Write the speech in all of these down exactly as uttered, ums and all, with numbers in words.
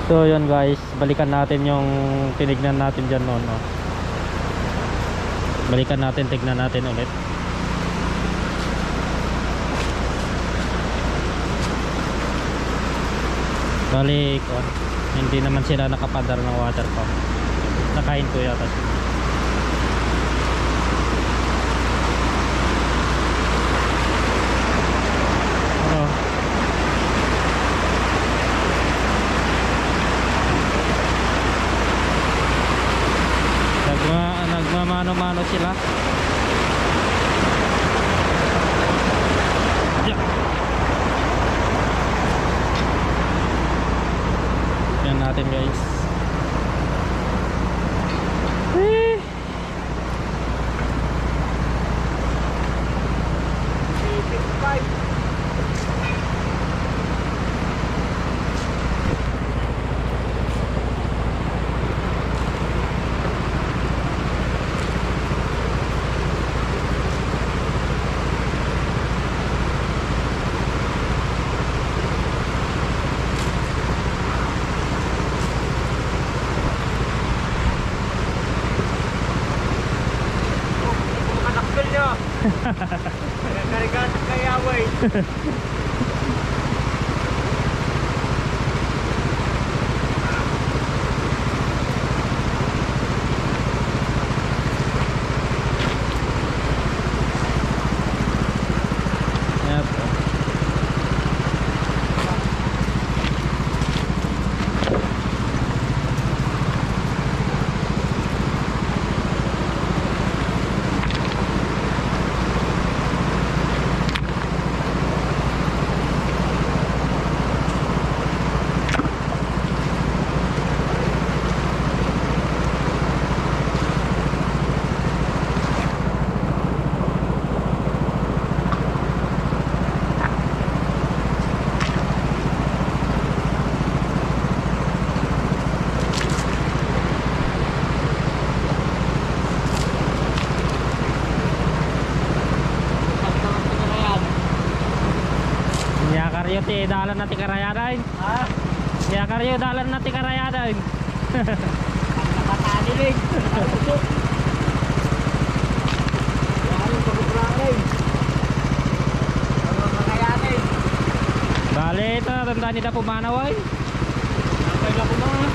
So yun guys, balikan natin yung tinignan natin dyan noon, no? Balikan natin, tignan natin ulit. Bali, kuwan, hindi naman sila nakapadar ng water pump. Nakahinto yata sila. Ano? Nagma-, nagmamano-mano sila. Yeah. Yan natin, guys. Eh. Makadakkel niya. Nagkarigat ang kayaway. Yep. Niyakaryo ti dalan na ti karayadan. Ha? Niyakaryo dalan na ti karayadan. Ang nakatali, Ling. Ang usok. Yan, ang pagkukurangan, Ling. Ang mga kakayanin. Bale, ito, tandaan nila pumanaw, ay. Nampay lang ko, mga.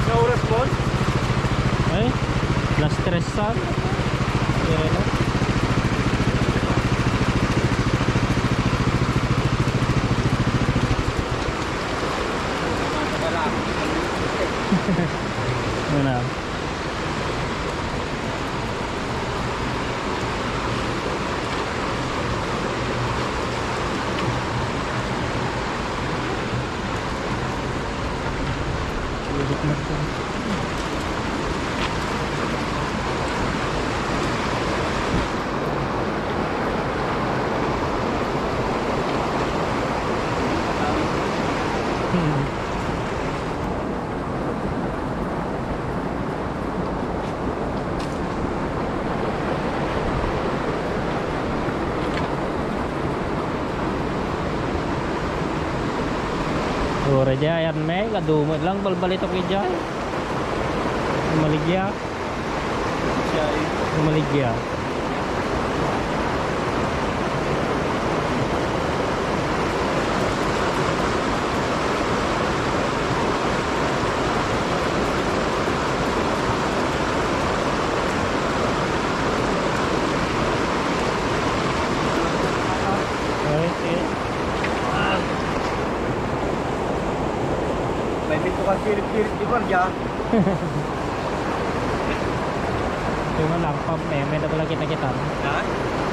Sa oras mo? Ay, alas tres sa. Pero na. Ano na? Hmm. Ura di ayan, me, kadumot lang, balbalitok ijay. Maligya. Siya, eh. Maligya. Okay. Ah. May pinto ka sirit-sirit di ba, ya? Ito man lang, pam, eh, may dabala kita-kita. Ha?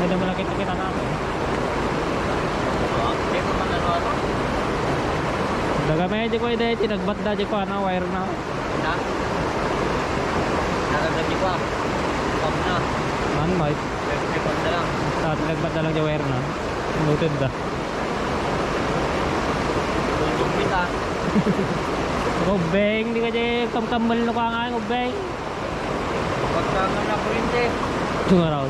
May dabala kita-kita na. Ano? Hindi ko man ano ato. Daga may di ko ide, tinagbat da di ko, ano, wire na. Ha? Nagagad di ko, ah. Pam na. Man, Mike. May, may pam na lang. Ah, tinagbat da lang di wire na. Noted da. Ubbing, di ka di kamkammal no ka nga, ubbing. Pagtangan na kurente. Tumaraw.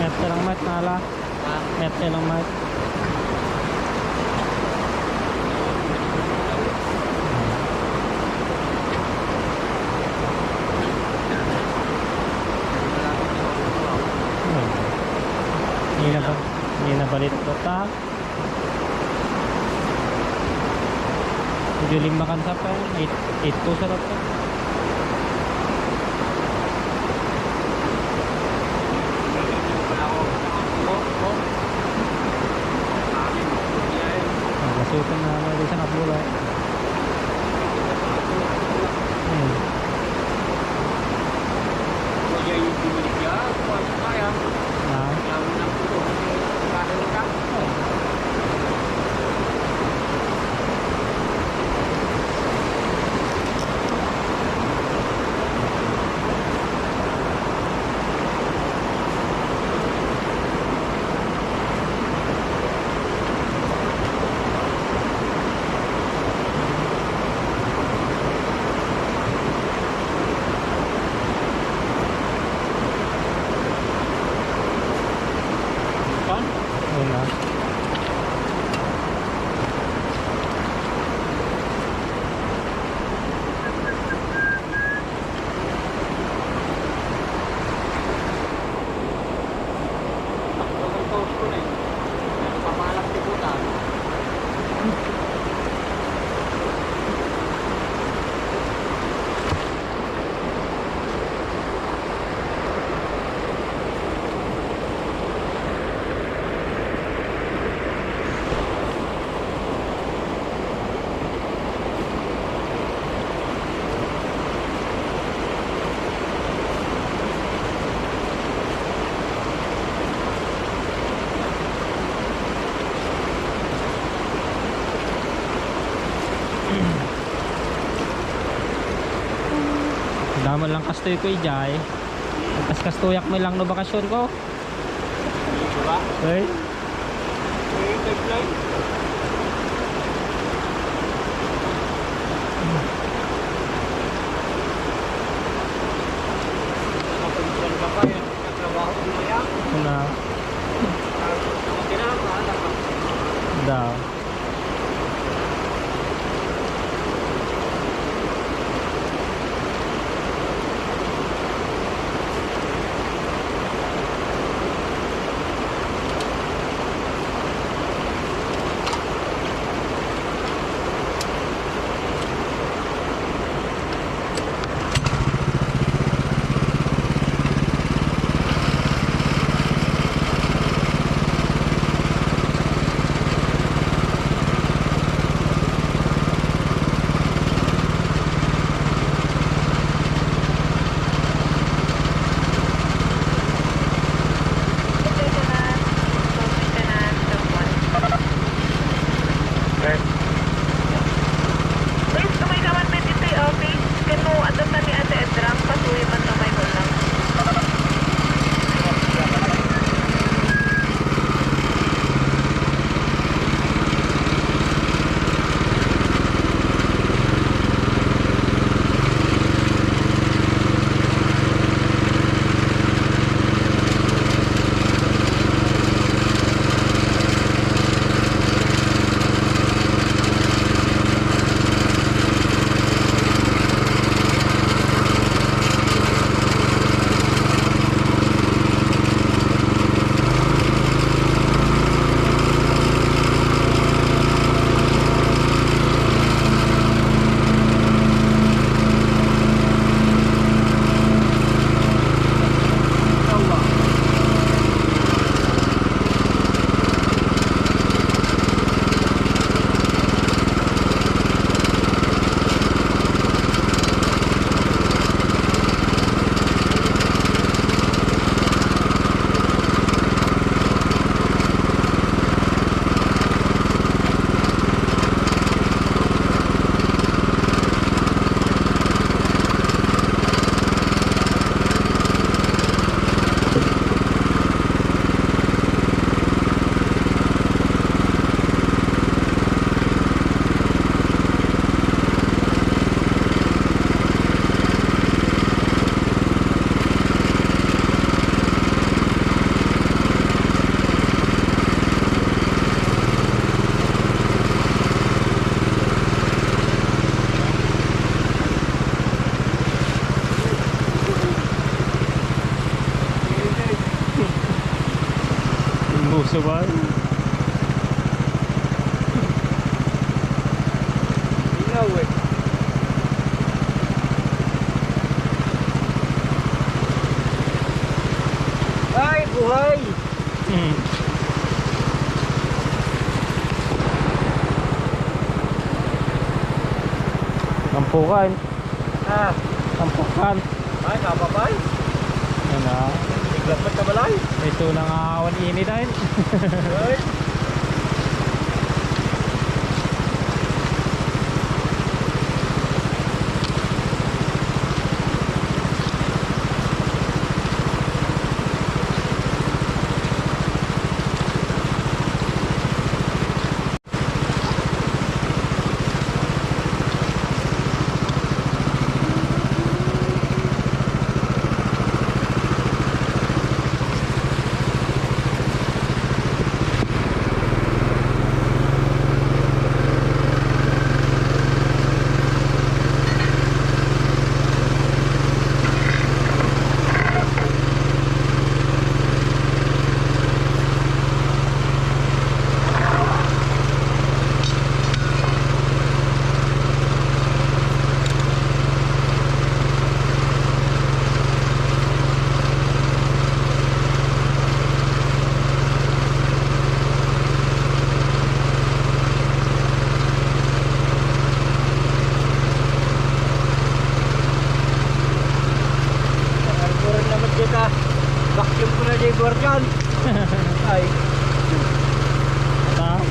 Mayat ka lang, Mat, nala. Ha? Mayat ka lang, Mat. Hindi na ba? Hindi na balit ko ta. Medyo lima kan sa pa, eight, eight two sa pa. Ah, masukan na naman sa kabulo. Hmm. Ah. Kan? Wala. Damo lang kastoy ko ijay. Kas kastoyak mo lang no bakasyon ko. Diba? Ay. Eh, pipeline. Nakapuntuan ka pa, eh. Nagtrabaho mo na yan. Wala. Ah, okay na, bahala ka. Da. Subay. Ingaw, eh. Ay, buhay! Hmm. Tampukan. Ah. Tampukan. Ay, kapapay. Yan na. Tiglas ba't kabalay? Ito na nga awan ini dahil. Ay. Ay, kurang naman dito. Vacuum ko na dyan, Guardian. Ay. Ta?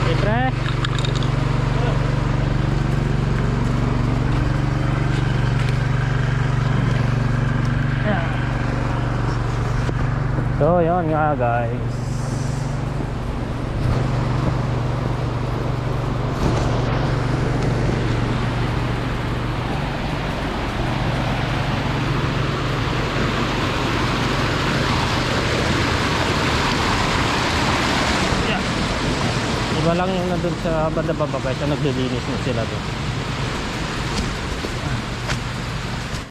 Siyempre. So, yun nga, guys. Yeah. Iba lang yung nandun sa banda baba, guys, na naglilinis na sila doon.